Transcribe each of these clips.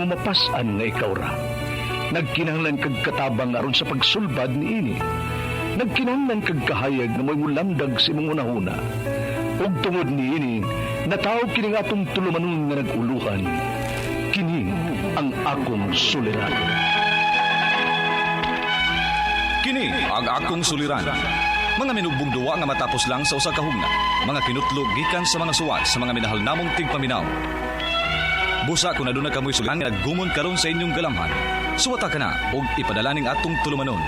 nimo mapas-an nga ikaw ra. Nagkinahanglan kag katabang aron sa pagsulbad niini. Nagkinahanglan kag kahayag nga mo'y mulamdag sa imong hunahuna. Ug tungod niini, natawo kini nga atong tulumanon nga nag-uluhan. Kini ang akong suliran. Kini ang akong suliran. Mga minugbong duwa nga matapos lang sa usa ka hugna. Mga kinutlog gikan sa mga suwat sa mga minahal namong tigpaminaw. Busa kung aduna kamoy suliran nga nagumon karon sa inyong galamhan. Suwata ka na og ipadala ning atong tulumanon.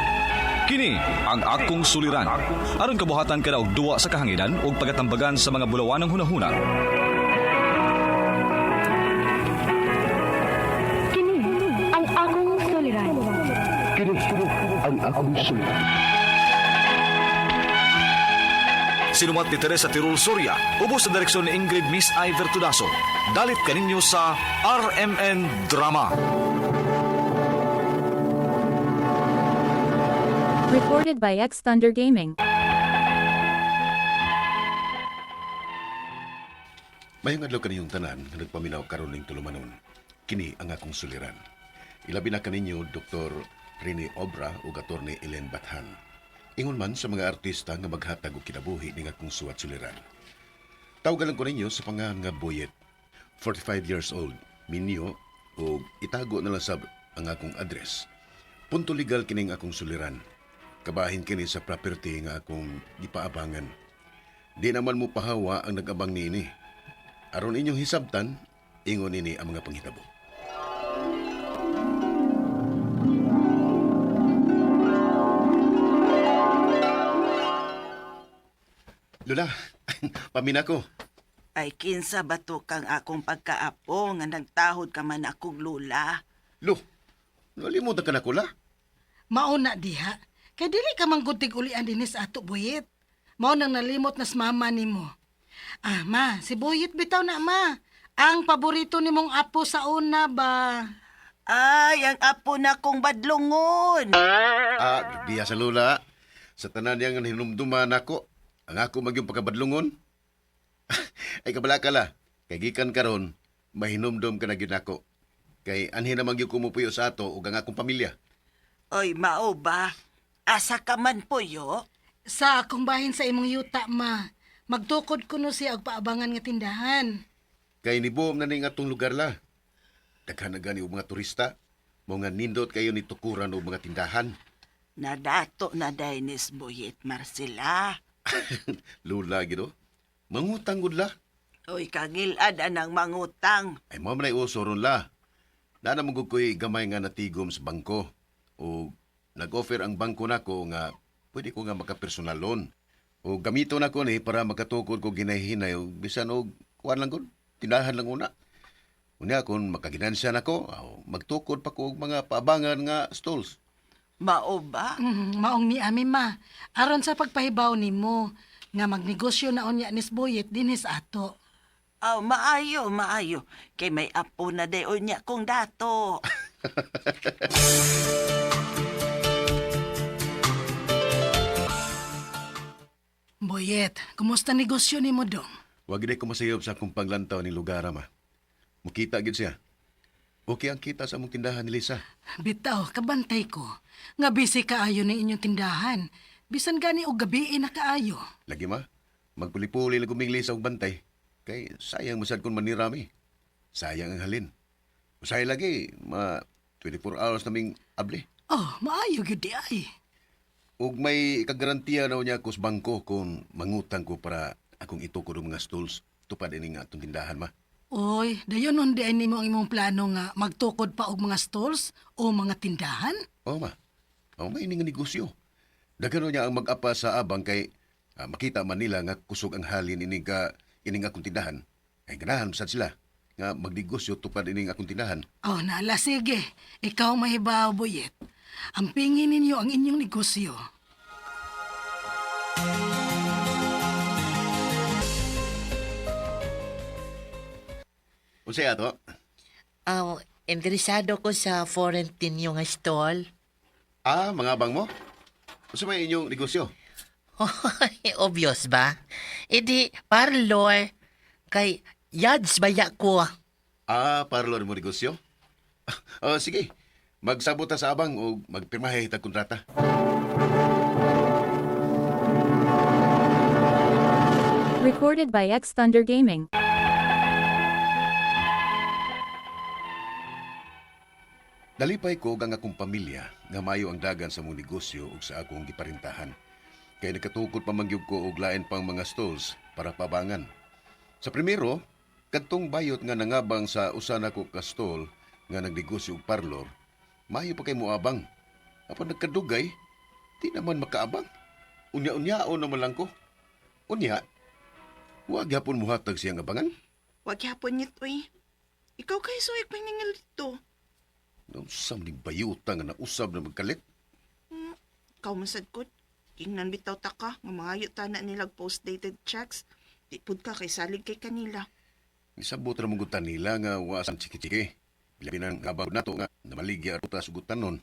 Kini ang akong suliran. Aron kabuhatan ka na og duwa sa kahanginan ug pagatambagan sa mga bulawanang hunahuna. Kini ang akong suliran. Kini ang akong suliran. Sinumat ni Teresa Tirul Soria, ubos sa direksyon ni Ingrid Miss Iver Tudaso. Dalit kaninyo sa RMN Drama. Recorded by X Thunder Gaming. Mayong adlaw kaniyong tanan nga nagpaminaw karon ning tulumanon. Kini ang akong suliran. Ilabi na kaninyo Dr. Rene Obra ug Attorney Ellen Bathan. Ingon man sa mga artista nga maghatag og kinabuhi ning akong suwat suliran. Tawgalan ko ninyo sa pangalan nga Boyet. 45 years old, minyo ug itago na lang sab ang akong address. Punto legal kining akong suliran. Kabahin kini sa property nga akong gipaabangan. Di naman mo pahawa ang nag-abang niini. Aron inyong hisabtan, ingon nini ang mga panghitabo. Lola, pamina ko. Ay kinsa ba to kang akong pagkaapo nga nagtahod ka man akong lula. Lo, nalimutan ka na ko la. Mauna diha. Kay dili ka manggod tig-ulian dinhi sa ato Boyet. Mao nang nalimot na sa mama nimo. Ah, ma, si Boyet bitaw na ma. Ang paborito nimong apo sa una ba? Ay, ang apo na kong badlongon. Ah, diya sa Lola. Sa tanan niyang hinumduman nako, ang ako magyong pagkabadlungon. Ay kabala ka la, kay gikan karon, mahinumdum ka na gyud nako. Kay anhi na magyud kumupuyo sa ato ug ang akong pamilya. Oy, mao ba? Asa ka man puyo? Sa akong bahin sa imong yuta, ma. Magtukod kuno siya og paabangan nga tindahan. Kay nibuom na ning atong lugar la. Daghan na gani og mga turista. Mao nga nindot kayo ni tukuran og mga tindahan. Nadato na Dainis Boyet Marcela. Lula gido. Mangutang gud la. Oy, kagilad anang mangutang. Ay mao man ay uso ron la. Naa man gud ko'y gamay nga natigom sa bangko. O nag-offer ang bangko nako nga pwede ko nga makapersonal loan. O gamito nako ni para makatukod ko ginahinay o bisan og kuan lang gud, tindahan lang una. Unya kung makaginansya nako, aw, magtukod pa ko og mga paabangan nga stalls. Mao ba? Maong ni ami ma. Aron sa pagpahibaw nimo nga magnegosyo na unya ni Boyet dinhi sa ato. Aw, maayo, maayo. Kay may apo na day unya kong dato. Boyet, kumusta negosyo nimo dong? Wag gid ko masayob sa akong paglantaw ni lugar ma. Mukita gid siya. Okay ang kita sa among tindahan ni Lisa. Bitaw, kabantay ko. Nga busy kaayo ng inyong tindahan. Bisan gani og gabi na kaayo. Lagi ma, magpuli-puli lang kuming Lisa og bantay. Kay sayang masad kung manirami. Sayang ang halin. Usay lagi, ma 24 hours naming abli. Oh, maayo gyud di ay. Ug may kagarantiya na niya ko sa bangko kung mangutang ko para akong itukod og mga stools tupad ini nga atong tindahan ma. Oy, dayon nun di ay nimo ang imong plano nga magtukod pa og mga stalls o mga tindahan? Oo ma. Oo ma, ini nga negosyo. Daghan niya ang mag-apa sa abang kay makita man nila nga kusog ang halin ini ka ining akong tindahan. Ay ganahan sad sila nga magnegosyo tupad ining akong tindahan. Oh, nala sige. Ikaw mahibaw, Boyet. Ampingin ninyo ang inyong negosyo. Unsay ato? Aw, interesado ko sa foreign tinyo nga stall. Ah, mga abang mo? Unsa may inyong negosyo? Obvious ba? Idi, parlor. Kay, yads baya ko. Ah, parlor mo negosyo? Oh, sige. Magsabot ta sa abang o magpirmahe tag kontrata. Recorded by X Thunder Gaming. Nalipay ko ang akong pamilya nga mayo ang dagan sa mong negosyo ug sa akong giparintahan. Kay nakatukod pa man gyud ko og lain pang mga stalls para pabangan. Sa primero, kadtong bayot nga nangabang sa usa nako ka stall nga nagnegosyo og parlor, mayo pa kay moabang. Apan nagkadugay, di naman makaabang. Unya-unyaon naman lang ko. Unya, wa gyapon mohatag siyang abangan. Wag yapon nit, uy. Ikaw kay suwik paningil dito. Nausam ning bayuta nga nausab na magkalit. Ikaw man sad ko. Tingnan bitaw ta ka, nga mangayo ta na nilag post-dated checks. Di pud ka kay salig kay kanila. Isabot ra mong gutan nila nga wa sang chiki-chiki. Labi na ang abang nato nga namaligya ruta sugutan nun.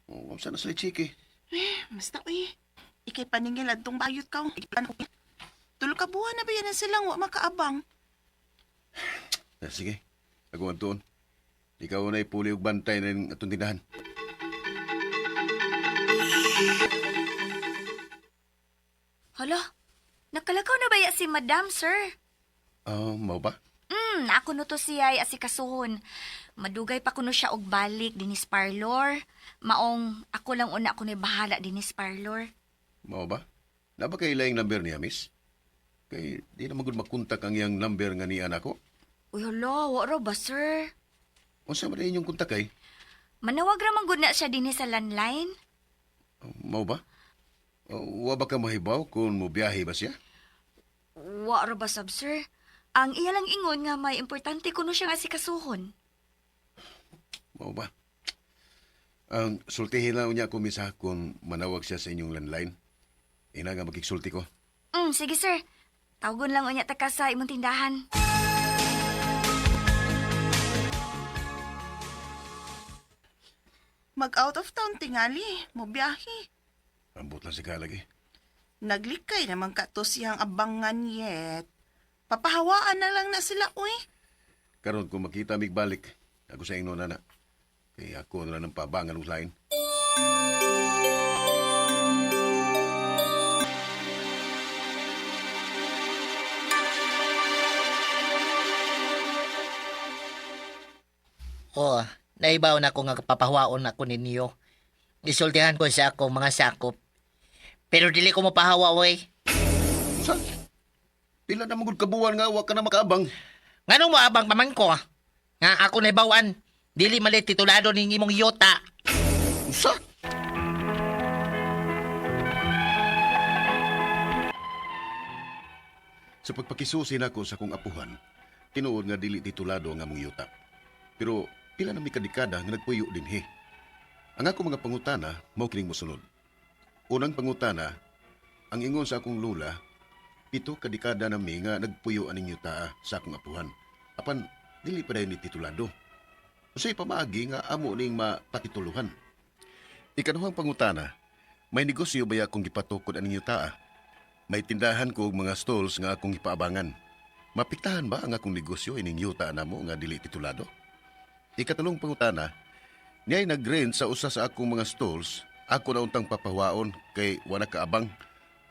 O, unsa na sila chiki? Eh, basta uy. Ikay paningil adtong bayot ka. Tulo ka buwan na ba yan ang silang wa makaabang. Ah, sige, ako ang tuon. Ikaw na ipuli og bantay na ning atong tindahan. Hala, nakalakaw na ba ya si Madam, sir? Ah, mao ba? Ako no to siya ay asikasuhon. Madugay pa kuno siya og balik dinis parlor. Maong ako lang una ko bahala dinis parlor. Mao ba? Naba kay laing number niya, miss? Kay di na magud makontak ang iyang number nga niya nako. Uy, hala, wa ra ba, sir? Unsa man inyong kontak kay? Manawag ra man gud na siya dinhi sa landline. Mao ba? Wa ba ka mahibaw kung mobiyahe ba siya? Wa ra ba sab, sir? Ang iya lang ingon nga may importante kuno siya nga asikasuhon. Mao ba? Ang sultihin lang niya ko misa kung manawag siya sa inyong landline. Ina nga makiksulti ko. Sige, sir. Tawgon lang unya ta ka sa imong tindahan. Mag out of town tingali, mo biyahe. Ambot lang si kalagi. Naglikay naman ka to siyang abangan yet. Papahawaan na lang na sila, uy. Karon kung makita mig balik, ako sa ingnon na. Kay ako na lang ng pabangan og lain. Oh, naibaw na ko nga papahawaon ako ninyo. Isultihan ko sa akong mga sakop. Pero dili ko mapahawa, oy. Sa? Pila na magud kabuan nga wa ka na makaabang. Nganong moabang pa man ko? Nga ako naibawan. Dili mali titulado ning imong yota. Usa? Sa pagpakisusi nako sa kong apuhan, tinuod nga dili titulado ang among yuta. Pero pila na mi kadekada nga nagpuyo dinhi. Ang ako mga pangutana mao kining mosunod. Unang pangutana, ang ingon sa akong lula, 7 ka dekada na mi nga nagpuyo aning yuta sa akong apuhan. Apan dili pa dayon ni titulado. Usay pamaagi nga amo ning mapatituluhan. Ikaduhang pangutana, may negosyo ba akong gipatukod aning yuta? May tindahan ko og mga stalls nga akong ipaabangan. Mapiktahan ba ang akong negosyo ining yuta namo nga dili titulado? Ikatulong pangutana, niyay nag-rent sa usa sa akong mga stalls, ako na untang papahawaon kay wala kaabang.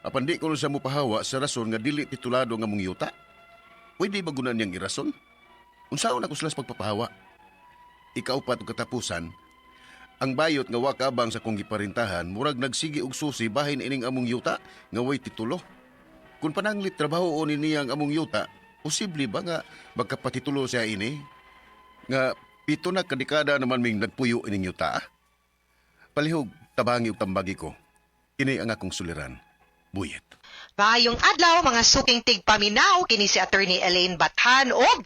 Apan di ko na siya mopahawa sa rason nga dili titulado nga mong yuta. Pwede ba gunan niyang irason? Unsaon ako sila sa pagpapahawa? Ikaupat ug katapusan, ang bayot nga wa kaabang sa kong giparintahan, murag nagsigi og susi bahin ining among yuta nga way titulo. Kung pananglit trabaho ni niya ang among yuta, posible ba nga magkapatitulo siya ini? Nga 7 na kadekada naman ming nagpuyo ining yuta. Palihog tabangi og tambagi ko. Kini ang akong suliran. Buyet. Maayong adlaw mga suking tigpaminaw kini si Attorney Elaine Bathan og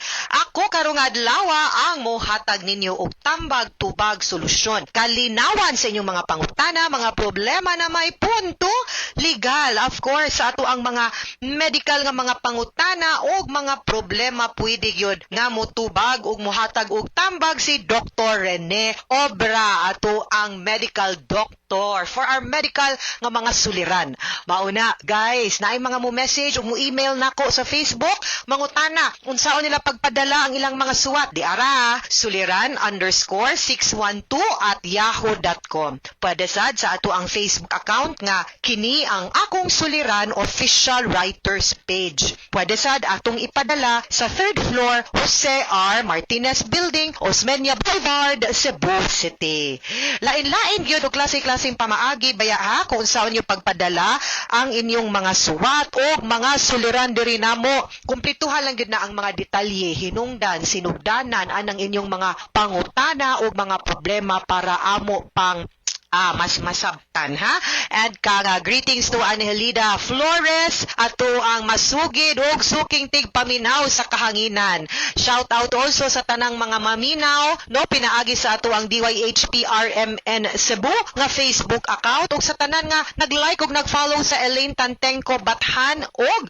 ako karong adlaw ang mohatag ninyo og tambag tubag solusyon. Kalinawan sa inyong mga pangutana, mga problema na may punto legal. Of course, sa ato ang mga medical nga mga pangutana og mga problema pwede gyud nga motubag og mohatag og tambag si Dr. Rene Obra, ato ang medical doctor for our medical nga mga suliran. Mauna, guys, guys. Naay mga mo message o mo email nako sa Facebook, mangutana unsaon nila pagpadala ang ilang mga suwat. Di ara, suliran_612@yahoo.com. Pwede sad sa ato ang Facebook account nga Kini ang Akong Suliran Official Writers Page. Pwede sad atong ipadala sa third floor, Jose R. Martinez Building, Osmeña Boulevard, Cebu City. Lain-lain gyud og klase-klaseng pamaagi baya ha kung unsaon niyo pagpadala ang inyong mga suwat o mga suliran diri namo. Kumplituhan lang gyud na ang mga detalye, hinungdan, sinugdanan anang inyong mga pangutana o mga problema para amo pang mas masabtan ha. And kang greetings to Angelida Flores ato ang masugid ug suking tigpaminaw sa kahanginan. Shout out also sa tanang mga maminaw no pinaagi sa ato ang DYHPRMN Cebu nga Facebook account ug sa tanan nga nag-like ug nag-follow sa Elaine Tantengco Bathan ug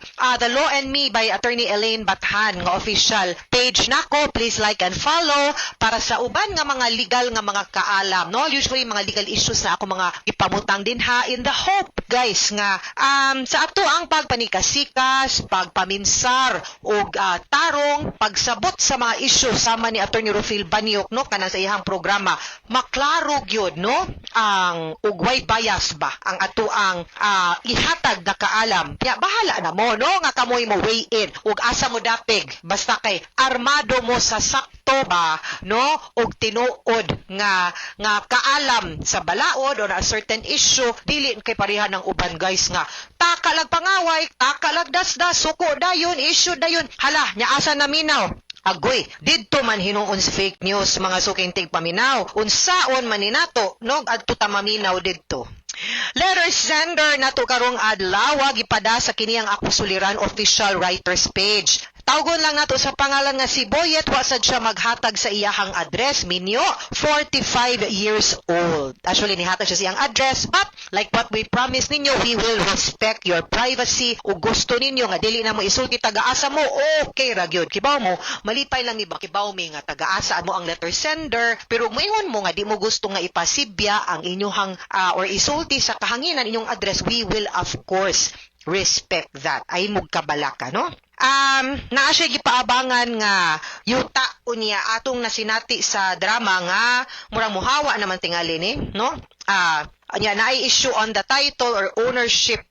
The Law and Me by Attorney Elaine Bathan nga official page nako. Please like and follow para sa uban nga mga legal nga mga kaalam no, usually mga legal issues na ako mga ipamutang din ha, in the hope guys nga sa ato ang pagpanikasikas, pagpaminsar ug tarong pagsabot sa mga issues sama ni Attorney Rufil Banyok no kanang sa iyang programa, maklaro gyud no ang ugway bias ba ang ato ang ihatag na kaalam. Ya bahala na mo no nga kamoy mo weigh in ug asa mo dapig, basta kay armado mo sa sakto ba no ug tinuod nga nga kaalam sa balaod or a certain issue. Dili kay pareha ng uban guys nga taka lag pangaway, taka lag dasdas, suko dayon, issue dayon, hala nya asa na minaw. Agoy, didto man hinuon sa fake news, mga suking tigpaminaw. Unsaon man ni nato no adto ta maminaw didto. Letter sender nato karong adlaw gipada sa kini ang Ako Suliran Official Writers Page. Tawgon lang nato sa pangalan nga si Boyet, wa sad siya maghatag sa iyahang address, minyo, 45 years old. Actually nihatag siya sa iyang address, but like what we promised ninyo, we will respect your privacy. Ug gusto ninyo nga dili na mo isulti taga-asa mo, okay ra gyud. Kibaw mo, malipay lang iba kibaw mi nga taga-asa mo ang letter sender, pero moingon mo nga di mo gusto nga ipasibya ang inyong or isulti sa kahanginan inyong address, we will of course respect that. Ay mugkabalaka, no? Naa siya gipaabangan nga yuta unya atong nasinati sa drama nga murang muhawa naman tingali ni, no? Nya naay issue on the title or ownership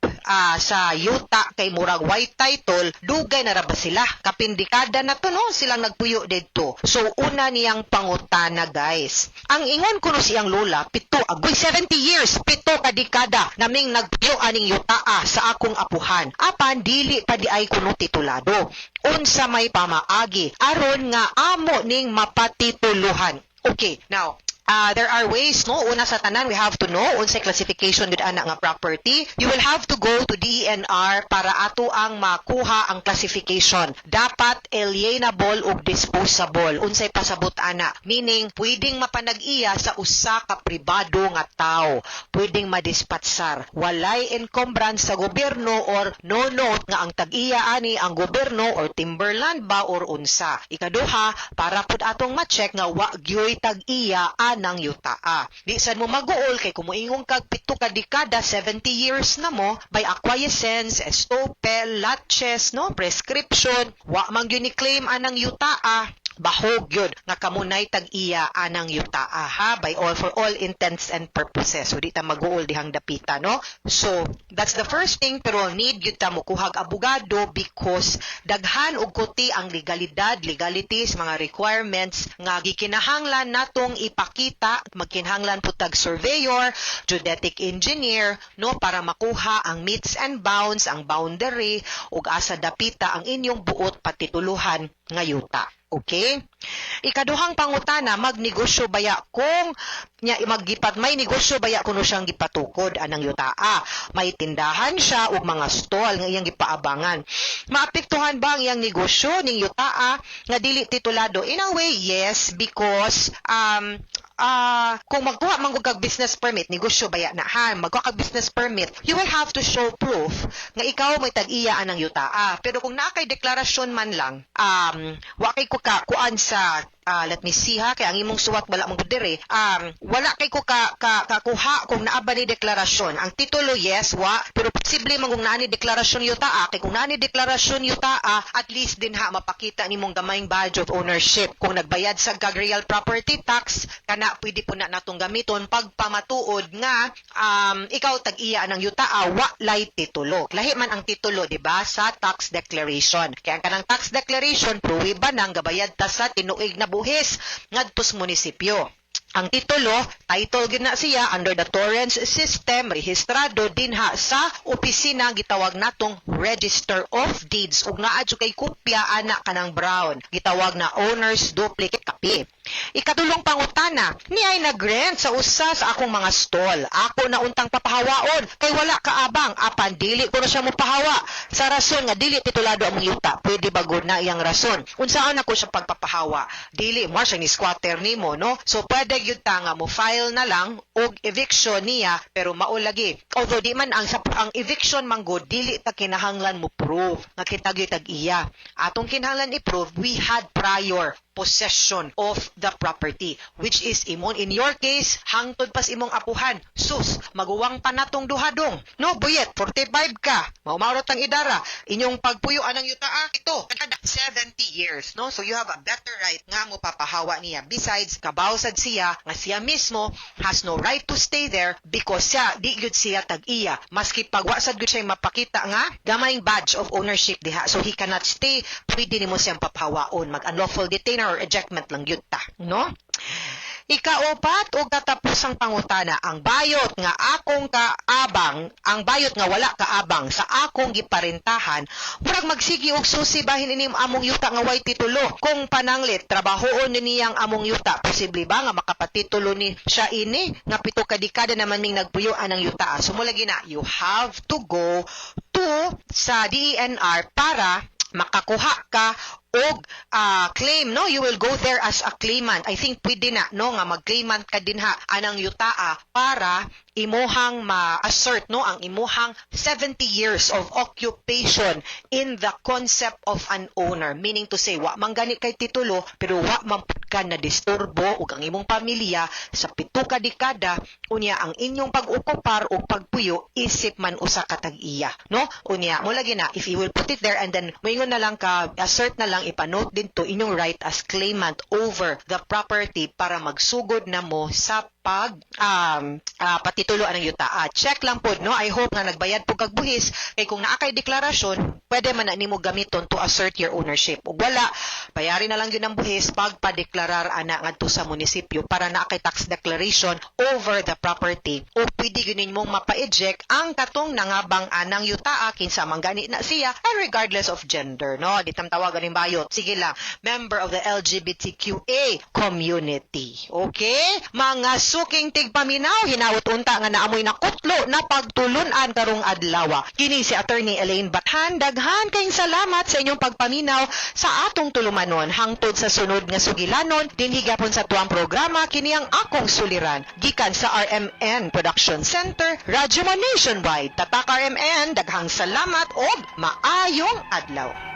sa yuta kay murag white title, dugay na ra ba sila? Kapindikada na to no silang nagpuyo didto. So una niyang pangutana guys. Ang ingon kuno siyang lola, pito agoy 70 years, 7 ka dekada naming nagpuyo aning yutaa sa akong apuhan. Apan dili pa di ay kuno titulado. Unsa may pamaagi aron nga amo ning mapatituluhan? Okay, now there are ways, no? Una sa tanan, we have to know unsay classification gud ana nga property. You will have to go to DENR para ato ang makuha ang classification. Dapat alienable ug disposable. Unsay pasabot ana? Meaning, pwedeng mapanag-iya sa usa ka pribado nga tao. Pwedeng madispatsar. Walay encumbrance sa gobyerno or no note nga ang tag-iya ani ang gobyerno or timberland ba or unsa. Ikaduha, para pud atong ma-check nga wa gyoy tag-iya anang yutaa. Di sad mo maguol kay kumuingon kag 7 ka dekada, 70 years na mo, by acquiescence, estoppel, laches, no, prescription, wa man gyud ni claim anang yutaa, bahog yun nga kamunay tag-iya anang yutaa ha, by all for all intents and purposes. So di ta maguol dihang dapita no. So that's the first thing, pero need gyud ta mokuhag abogado because daghan og kuti ang legalidad, legalities, mga requirements nga gikinahanglan natong ipakita. Magkinahanglan pud tag surveyor, geodetic engineer no para makuha ang metes and bounds, ang boundary ug asa dapita ang inyong buot patituluhan nga yuta. Okay? Ikaduhang pangutana, magnegosyo baya kung nya maggipat may negosyo baya kuno siyang gipatukod anang yutaa. May tindahan siya ug mga stall nga iyang gipaabangan. Maapektuhan ba ang iyang negosyo ning yutaa nga dili titulado? In a way, yes, because kung magkuha man kag business permit, negosyo baya na ha, magkuha kag business permit, you will have to show proof nga ikaw may tag-iya anang yutaa. Pero kung naa kay deklarasyon man lang, wa kay kuka kuan sa Let me see ha, kay ang imong suwat wala man gud diri. Wala kay ko ka, ka kakuha kung naa ba ni deklarasyon. Ang titulo, yes, wa, pero posible man kung naa ni deklarasyon yuta, kay kung naa ni deklarasyon yuta, at least din ha mapakita nimong gamayng badge of ownership. Kung nagbayad sa kag real property tax, kana pwede po na natong gamiton pagpamatuod nga ikaw tag-iya ng yuta, wa lay titulo. Lahi man ang titulo, di ba, sa tax declaration. Kaya ang kanang tax declaration, pruweba nang gabayad ta sa tinuig na buhis ngadto sa munisipyo. Ang titulo, title gyud na siya under the Torrens system, rehistrado dinha sa opisina gitawag natong Register of Deeds ug naa jud kay kopya ana kanang brown. Gitawag na owner's duplicate copy. Ikatulong pangutana, ni ay nagrent sa usa sa akong mga stall. Ako na untang papahawaon kay wala kaabang, apan dili ko na siya mopahawa sa rason nga dili titulado ang yuta. Pwede ba gud na iyang rason? Unsaon ako siya pagpapahawa? Dili mo siya ni squatter nimo, no? So pwede gyud ta nga mo file na lang og eviction niya, pero mao lagi. Although di man ang sa ang eviction man gud, dili ta kinahanglan mo prove nga kita gyud tag-iya. Atong kinahanglan i-prove we had prior possession of the property, which is imon in your case hangtod pas imong apuhan. Sus, maguwang pa natong duhadong, no? Buyet, 45 ka, maumarot ang idara inyong pagpuyo anang yutaa ito 70 years, no? So you have a better right nga mo papahawa niya. Besides, kabaw sad siya nga siya mismo has no right to stay there because siya di gyud siya tag-iya, maski pagwa sad gyud siya mapakita nga gamayng badge of ownership diha. So he cannot stay. Pwede nimo siyang papahawaon, mag unlawful detainer or ejectment lang gyud ta, no? Ikaupat o katapusang pangutana, ang bayot nga akong kaabang, ang bayot nga wala kaabang sa akong giparentahan, murag magsigi og susi bahin ini among yuta nga way titulo. Kung pananglit, trabahoon ni niyang among yuta, posible ba nga makapatitulo ni siya ini nga 7 ka dekada naman ming nagpuyo anang yuta? So mo lagi na, you have to go to sa DENR para makakuha ka og claim, no? You will go there as a claimant. I think pwede na, no, nga mag-claimant ka dinha anang yutaa para imuhang ma-assert, no, ang imuhang 70 years of occupation in the concept of an owner, meaning to say wa man gani kay titulo, pero wa man pud ka na disturbo ug ang imong pamilya sa 7 ka dekada. Unya ang inyong pag-okupar o pagpuyo isip man usa ka tag-iya, no? Unya mo lagi na, if you will put it there and then moingon na lang ka, assert na lang, ipanote din to inyong right as claimant over the property para magsugod na mo sa pag patitulo anang yuta. Check lang pod, no? I hope nga nagbayad po kag buhis kay kung naa kay deklarasyon, pwede man na nimo gamiton to assert your ownership. Ug wala, bayari na lang gyud ang buhis pagpadeklarar ana ngadto sa munisipyo para naa kay tax declaration over the property. O pwede gyud nimong mapa-eject ang katong nangabang anang yuta, kinsa man gani na siya, and regardless of gender, no? Di tam tawagan ning bayot. Sige lang, member of the LGBTQA community. Okay? Mga suking tigpaminaw, hinawot unta nga naamoy na kutlo na pagtulunan karong adlaw. Kini si Attorney Elaine Bathan. Daghan kayong salamat sa inyong pagpaminaw sa atong tulumanon. Hangtod sa sunod nga sugilanon, dinhi gapon sa tuang programa, kini ang Akong Suliran. Gikan sa RMN Production Center, Radyo Mo Nationwide. Tatak RMN, daghang salamat og maayong adlaw.